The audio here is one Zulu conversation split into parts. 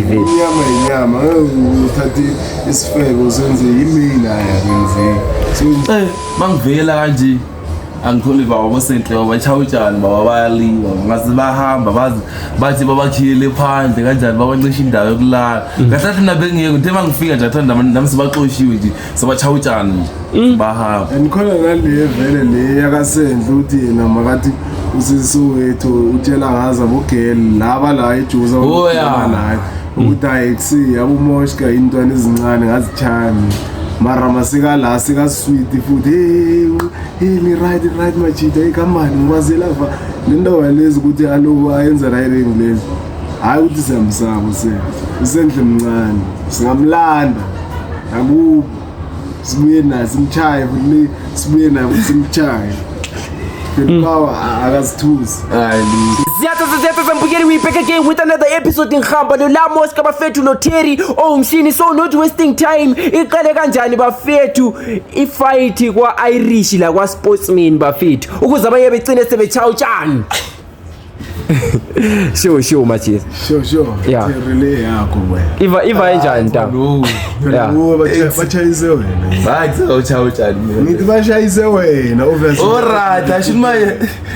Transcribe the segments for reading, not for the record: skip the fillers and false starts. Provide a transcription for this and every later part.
vele. Inyama inyama, ngeke uthathe isifebe usenze yimina yakenzeki. So Mangivela kanje angikholi baba bosenhle baba utshani baba bayaliwa ngase bahamba bazi bathi babakhiyele phandle kanjani babancisha indawo yokulala kahle kahle mina bengiyeko nje mangifika nje athanda nami sebaxoshiwe nje sebatshaya utshani nje bahamba. And khona nale vele le yakasendle uthi yena makathi usesowethu utshela ngazo abogeli laba la ejuza Oh, yeah. naye ukuthi hayi kusi abomoshka intwana ezincane ngazichami mara masika la sika-sweet futhi, hey, hey, ni right right majita, hey kamani ngikwazela va le ndawo lezi ukuthi aloku ayenza la iringi lezi. Hhayi ukuthi siyamsaba usendle, usendle mncane, singamlanda akubo sibuye naye simchaye futhi le sibuye naye futhi simchaye phela ukawa akazithusi. Hayi. Ziyathatha ziyathatha mbukeli, we back again with another episode. Ngihamba lo Lamos kabafethu no Terry owumshini, so not wasting time. Iqale kanjani bafethu ifight kwa Irish la kwa Sportsman bafethu ukuze abanye begcine sebechaya utshani? Sure machis. Sure. Yeah. Relay yakho wena. Iva enjani ntanga? No. Phela kuwe bachayise wena. Hayi, kusechaya utshani mina. Ngithi bashayise wena obviously. Alright, asho manje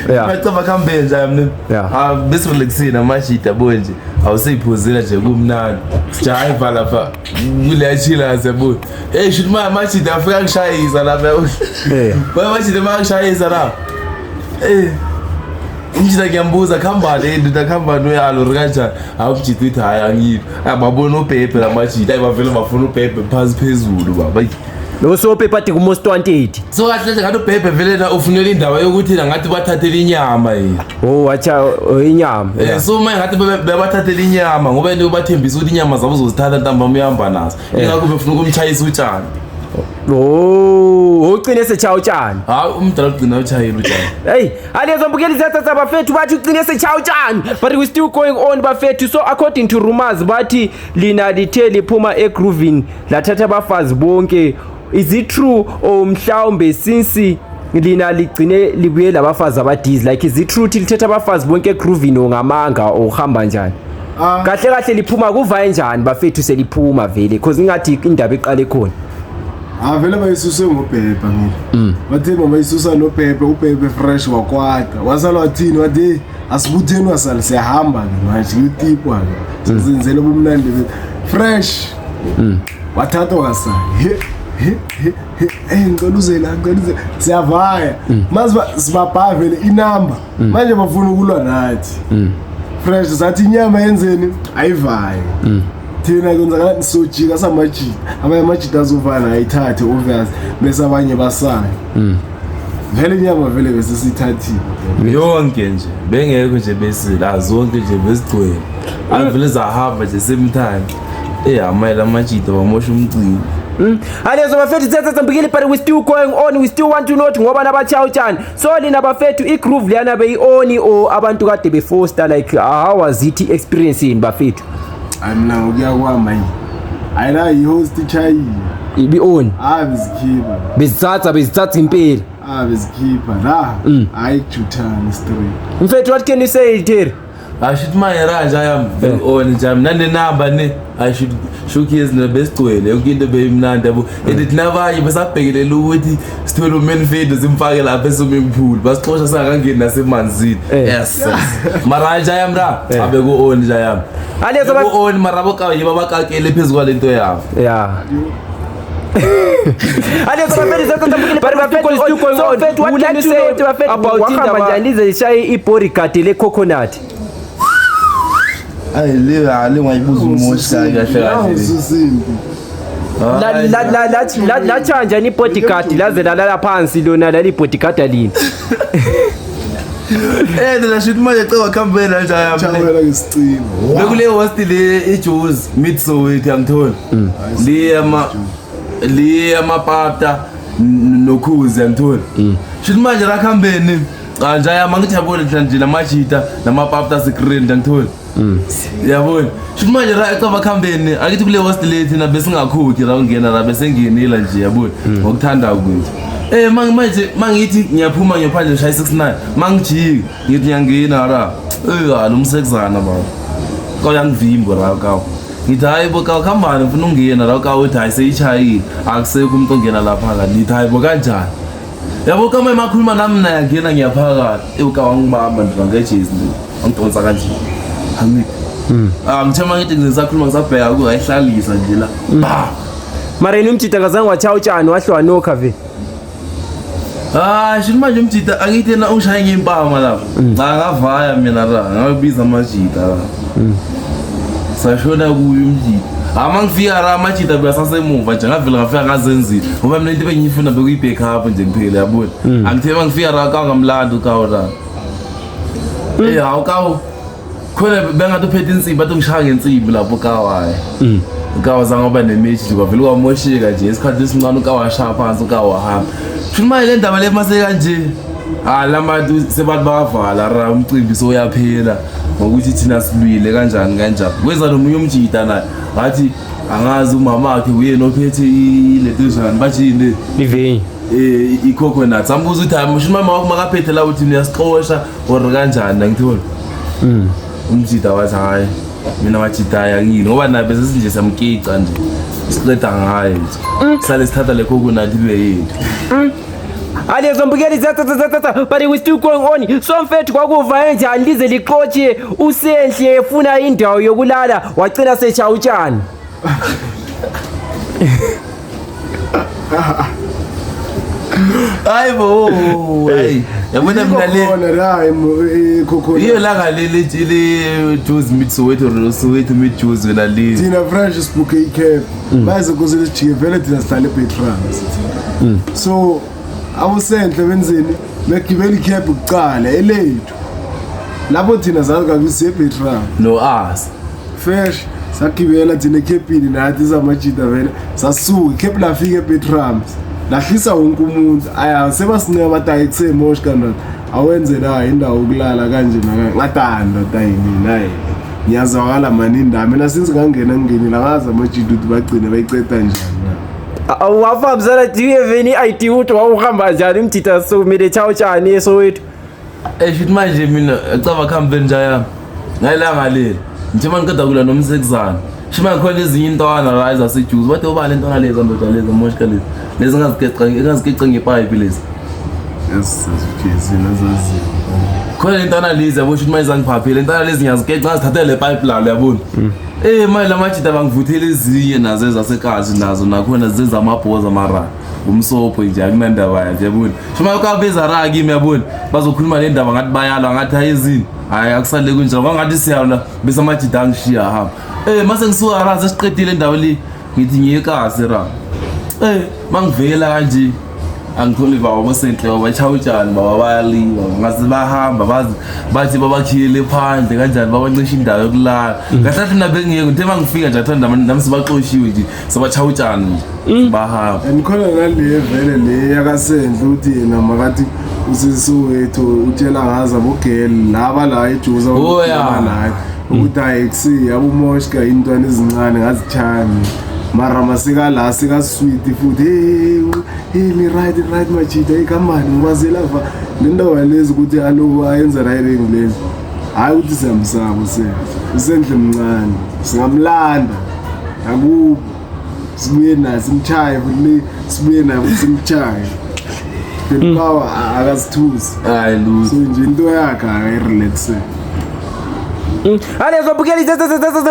macaba khambe nje mina. Ah, besirelaxile amashita yabo nje. Awusiphuzela nje kumnandi. Sijayiva lapha kuleya chillers yabo. Hey, shuthi manje amashita afika ngishayisa lapha yabo. Manje amashita mangishayisa lapha. Umjita ngiyambuza khamba le ndoda khamba noyalo uri kanjani? Hayi umjita uthi hayi angiyilo. Ababona ubhebhe lamajita, ayi bavele bafuna ubhebhe phansi phezulu baba. Ayi. Lo sopepa ku most wanted. So kahle nje ngathi ubhebhe vele na ufunela indaba yokuthi na ngathi bathathele inyama yena. Oh, wacha oh, inyama. So manje ngathi bebathathele inyama ngoba yena ubathembisa ukuthi inyama zabo uzozithatha ntambama uyahamba nazo. Ingakho befuna ukumchayisa utshani. Oh, ugcine sechaya utshani. Hayi umdala ugcina uchayile utshani. Hey, alezo mbukeli ziyathatha bafethu bathi ugcine sechaya utshani. But we still going on bafethu. So according to rumors bathi lina lithe liphuma egroovin lathatha abafazi bonke. Is it true or mhlawumbe since lina ligcine libuye labafazi abadizi, like is it true ukuthi lithetha abafazi bonke egroovin or ngamanga or uhamba njani? Ah. Kahle kahle liphuma kuvaye njani bafethu seliphuma vele because ingathi indaba iqale khona. Ah vele bayisuse ngobhebha mina. Bathe mabayisusa nobhebhe, ubhebhe fresh wakwata. Wasala wathini wathi hey asibutheni wasala siyahamba ke manje kuyotipwa ke. Sizenzele ubumnandi bethu. Fresh. Wathatha wasala. He he he he eh ngicela uze la, ngicela uze siyavaya. Mase sibabha vele inamba. Manje bafuna ukulwa nathi. Fresh sathi inyama yenzeni ayivaye. Thina kwenzakala sojika samajita, abanye amajita azovana ayithathe obvious bese abanye basale vele inyama vele bese siyithathile. Yonke nje bengekho nje besila zonke nje besigcwele. Avele zahamba nje same time. Amaye lamajita bamosha umcimbi. Alezo bafethu ziyathatha mbukeli, but we still going on, we still want to know ngoba nabachaya utshani. So lina bafethu i-groove leyana beyi-oni or abantu kade befoster, like how was it experience yini bafethu? Hayi mina ngokuya kwami ayi ayila yi-host ichayile. Ibi-on. Hayi bezikhipha. Bezithatha impela. Ah bezikhipha la hayi kujuthana straight. Mfethu, what can you say, Terry? Ashuthi manje ranje ayam on nje mina nenamba ne I should showcase ne besigcwele yonke into beyimnandi yabo. And thina abanye besabhekelela ukuthi sithole umanfedo simfake lapha eswimming pool basixosha singakangeni nasemanzini. Yes. Mara nje ayam ra abe ku on nje ayam. Alezo Ku on mara bokayi babakakele phezu kwalento yabo. Yeah. Alezo bafethu ziyathatha mbukeli, but bafethu still going on. So what can you say about indaba njani lize lishaye i-bodyguard le coconut? Ayi le le ngayibuza umoshi kahle kahle. Ususimbi. Latshaya njani i-bodyguard laze lalala phansi lona lali bodyguard lini? La shuthi manje ceba khambela nje ayam. Chawela ngesicimo. Bekule host le iJozi Mid Soweto yangithola. Le ama le amapata nokhuzi yangithola. Shuthi manje la khambeni cha nje ayama ngithi yabona nje namajita namapata screen yangithola. Yabona. Shuthi manje la ecaba khambeni akithi kule host le thina besingakhokhi la ungena la bese ngenela nje yabona ngokuthanda kwethu. Manje mangithi ngiyaphuma ngiyophandle ngishaya 69 mangijika ngithi ngiyangena la. Lo msekuzana baba. Kwayangivimba la kawo. Ngithi hayi bo ka khambani ngifuna ukungena la ka uthi hayi seyishayile akusekho umuntu ongena lapha ka ngithi hayi bo kanjani yabo kama emakhuluma nami naye angena ngiyaphakathi ewuka wangibamba nje ngejezi nje wangidonsa kanje angithi ah ngithe uma ngithi ngisakhuluma ngisabheka ku ayihlalisa nje la ba. Mara yena umjita kazange watshaya utshani wahle wanokha ve. Ah, shuthi manje umjita angithi yena ungishaye ngempama lapha. Cha ngavaya mina la, ngabiza amajita la. Sashona kuyo umjita. Ama ngifika la amajita besasemuva nje ngavela ngafika ngazenzile. Ngoba mina into ebengiyifuna bekuyi up nje kuphela yabona. Angithe mangifika la kangamlanda ukawo la. Eh hawu kawo. Khona bengathi uphethe insimbi bathi ungishaya ngensimbi lapho ukawo hayi. Ukawo zange waba nemeshi nje kwavele kwamosheka nje isikhathi esincane ukawo washaya phansi ukawo wahamba. Shuthi manje le ndaba le mase kanje. Ah labantu sebantu bayavala ra umcimbi soyaphela ngokuthi thina silwile kanjani kanjani. Kweza nomunye umjita naye ngathi angazi umama wakhe uyena ophethe iletujana bathi yini Iveyi. Eh i-coconut. Sambuza ukuthi hayi musho umama wakho makaphethe la uthi uyasixosha or kanjani angithola. Umjita wathi hayi mina wajita hayi angiyini ngoba naye bese sinje siyamkica nje siqeda ngaye nje sale sithatha le coconut ibe yethu. Alezo mbukeli zathathathatha but we still going on. So mfethu kwakuva enjani lize lixotshe uSenhle efuna indawo yokulala wagcina setsha utshani. Hayi bo hayi yabona mina le Khona la coconut. Iyo langa leli le juice meet Soweto or Soweto meet juice wena le. Thina fresh sibhuke i-cab baze kuze sijike vele thina sihlale eBetrand sithi so abosenhle benzeni begibela i-cab kuqala elethu lapho thina zazi kabi siye eBetrand No us. Fresh sagibela thina ekhebhini nathi zamajita vele sasuka ikhebhi lafika eBetrams lahlisa wonke umuntu aya sebasinceka bathi hayi kusemoshka ndoda awenze la indawo yokulala kanje nakanje ngathi hayi ndoda hayi mina hayi ngiyazwakala mani indawo mina since ngangena ngingenile angazi amajita ukuthi bagcine bayiceda njani na. Awafamba mzala do you have any idea ukuthi wawuhamba njani umjita sokumele tsha utshani eSoweto? Eh shuthi manje mina caba kuhambe nje yami. Ngayilanga leli. Nje mangiqeda kula nomsekuzana. Shima khona ezinye intwana la ezasejuice bathi obani intwana lezi ndoda lezi moshka lezi. Lezi ngazigeca ngazigeca ngepipe lezi. Yes, sasijezi nazaziyo. Khona intwana lezi yabo shuthi manje zangiphaphile intwana lezi ngiyazigeca ngazithathela le pipe lalo yabona. Eh manje lamajita bangivuthela ezinye nazo ezasekazi nazo nakhona zenza amabhoza mara umsopho nje akunandaba yazi yabona. Shuma ukabeza ra kimi yabona bazokhuluma le ndaba ngathi bayalwa ngathi ayizini. Hayi akusale kunjalo kwangathi siyalwa bese amajita angishiya hamba. Eh mase ngisuka ra sesiqedile indaba le ngithi ngiyekasi ra. Eh mangivela kanje angitholi baba bosenhle baba chawutshani baba bayaliwa ngase bahamba bazi bathi babakhiyele phandle kanjani babancisha indawo yokulala kahle kahle mina bengiyeko ngithe mangifika nje athanda nami sebaxoshiwe nje sebachawutshani nje bahamba. And khona nale vele le yakaSenhle uthi yena makathi useSoweto utshela ngazo abogel laba la eJozi Oh, yeah. la ukuthi hayi kusi abomoshka intwana ezincane ngazithandi mara masika la sika sweet futhi hey hey ni right right majita hey kamani ngikwazela va le ndawo lezi ukuthi aloku ayenza riding lezi hayi ukuthi siyamsaba uSenhle uSenhle mncane singamlanda akubo sibuye naye simchaye futhi le sibuye naye futhi simchaye phela ukawa akasithusi Hayi lutho. So nje into yakhe akayirelaxe. Alezo mbukeli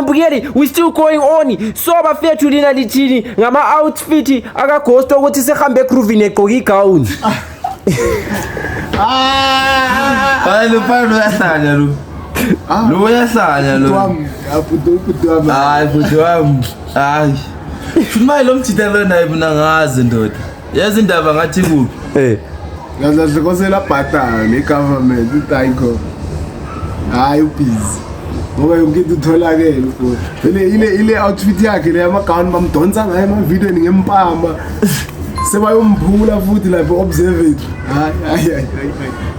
mbukeli we still going on. So bafethu lina lithini ngama outfit akaGhost ukuthi sehambe egroovini egqoka igown. Hayi lo mfana uyahlanya lo. Lo uyahlanya lo. Wami abhuti ubhuti wami Hayi bhuti wami. Hayi. Futhi manje lo mjita lo naye mina ngazi ndoda. Yazi indaba ngathi kuphi? Eh. Kahle kosela bhatala ne-government uthi hayi khona hayi ubhizi ngoba yonke into utholakele futhi vele ile outfit yakhe le yamagawuni bamdonsa ngayo emavidweni ngempama sebayomphula futhi lapha observatory hayi hayi hayi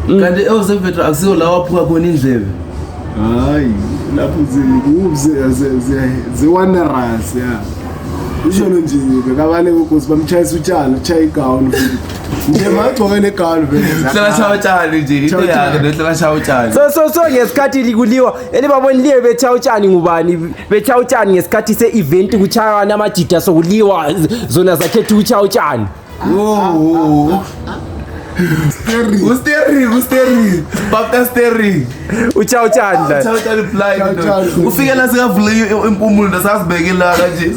hayi Kanti e-observatory akusiwo la waphuka khona indlebe. Hayi lapho ze-wanderers ya izolo nje bekabaleka ugosi bamtshayisa utshalo utshaya igawuni futhi. Nje magcoke legalo vele. Hlala shaya utshani nje into Shaya yakhe utshani. nohlala shaya utshani. So ngesikhathi kuliwa elibaboniliwe betshaya utshani ngubani betshaya utshani ngesikhathi se-event kuchaywana amajida sokuliwa zona zakhetha ukutshaya utshani. Oh. Ustering, ustering. Bapta steering. Utshaya utshani la. Shaya utshani blind. Shaya utshani. Ufike la sikavule impumulo ndasazibeke la kanje.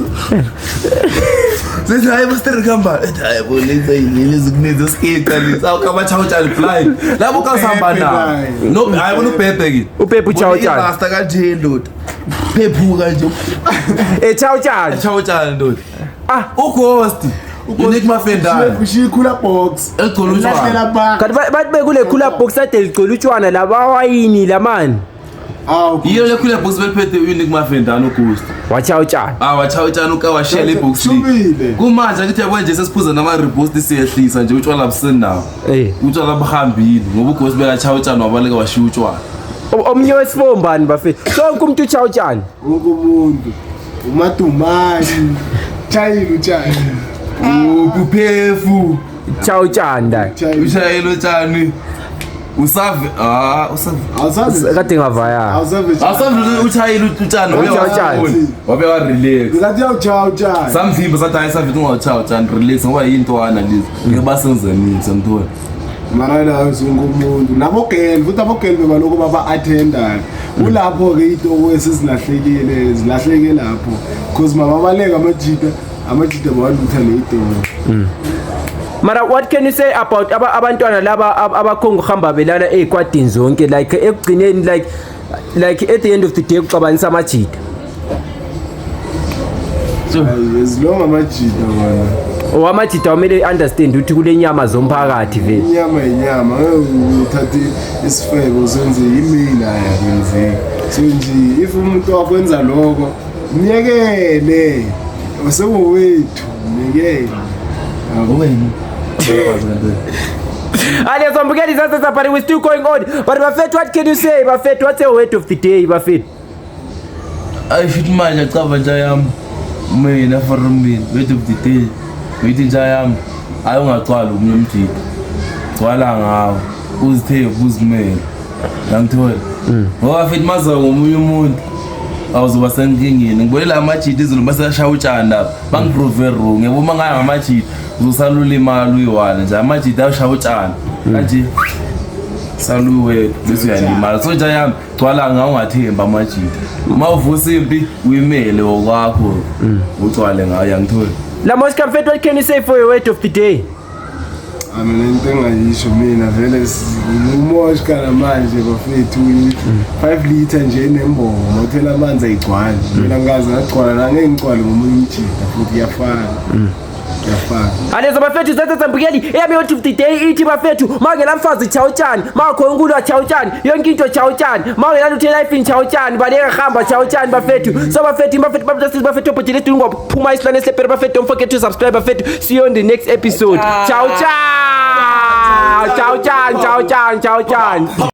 Sithi hayi bo steering hamba. Ethi hayi bo lezi yini kuninzi sikeqa lezi. Awu kaba shaya utshani blind. Lapho kasihamba na. No hayi bona ubhebhe ke. Ubhebhe utshaya utshani. Rasta kanje ndoda. Phephuka nje. Etshaya utshani. Shaya utshani ndoda. Ah. Ughost. Unique Mafendana. Ushiya cooler box. Eligcwele utshwala. Lahlela ba. Kanti bathi bekule cooler box ade ligcwele utshwana labawayini lamani. Awu. Yiyo le cooler box beliphethe u-Unique Mafendana uGhost. Watshaya utshani. Ah watshaya utshani ukawashela ibhox le. Shubile. Kumanje akithi yabona nje sesiphuza nama-rebost siyehlisa nje utshwala busenawo. Eh. Utshwala buhambile ngoba uGhost bekatshaya utshani wabaleka washiya utshwala. Omunye wesifombani bafethu. Sonke umuntu utshaya utshani. Wonke umuntu. Umadumani. Chayile utshani. Uphefu. Tshaya utshani la. Chayile. Ushayela utshani. Usave ah usave. Awusazi. Kade ngavaya. Awusazi. Awusave utshayela utshani Utshaya utshani. wabe wa relax. Ngathi uyawutshaya utshani. Samvimba sathi hayi savithi ungawutshaya utshani relax ngoba yintwana lezi. Ngeke basenze nini samthola. Mara la wonke umuntu. Nabogel futhi abogel bebaloko baba-attenda. Kulapho-ke iy'toko esizilahlekile zilahleke lapho. Cause mababaleka amajita, amajita bawalutha ney'toko. Mara what can you say about abantwana laba abakhonga ukuhamba belala ey'kwadini zonke like ekugcineni like at the end of the day kuxabanisa amajida. Hayi, as long amajita wona. Or amajida kumele understand ukuthi kule nyama zomphakathi vele. Inyama inyama, ngeke uthathe isifebe usenze imina yakwenzeki. So nje if umuntu wakwenza lokho, myekele. Usengowethu, myekele. Wena. Alezo mbukeli sasa but we still going on. But bafethu what can you say bafethu what's your word of the day bafethu? Ayi futhi manje acava nja yami. Mina for mina word of the day. Ngithi nja yami ayi ungagcwali omunye umjida. Gcwala ngawo. Uzithembe uzimele. Ngangithola. Ngoba futhi maza ngomunye umuntu awuzoba senkingeni. Ngibone la amajida izolo basashaya utshani lapha. Bangiprove wrong. Yabo uma ngaya ngamajida uzosalula imali uyi-one nje. Amajida awushaya utshani. Kanje saluwe bese uyalimala. So nja yami gcwala ngawo ungathembi amajida. Uma uvusa impi uyimele ngokwakho. Ugcwale ngayo yangithola. Lamoshka mfethu what can you say for your word of the day? Mina into engayisho mina vele ngumoshka namanje bafethu 5 liter nje enembobo mawuthela amanzi ayigcwali. Mina ngikaze ngagcwala la ngeke ngigcwale ngomunye umjida futhi kuyafana. Kuyafana. Alezo bafethu sasa mbukeli eyami word of the day ithi bafethu mangela mfazi tshaya utshani makhona ukulwa tshaya utshani yonke into tshaya utshani mangela lutho elifini tshaya utshani baleka hamba tshaya utshani bafethu. So bafethu bafethu bafethu bafethu bafethu ngophuma isilwane eslepere bafethu don't forget to subscribe bafethu. See you on the next episode. Ciao ciao. Ciao ciao ciao ciao ciao.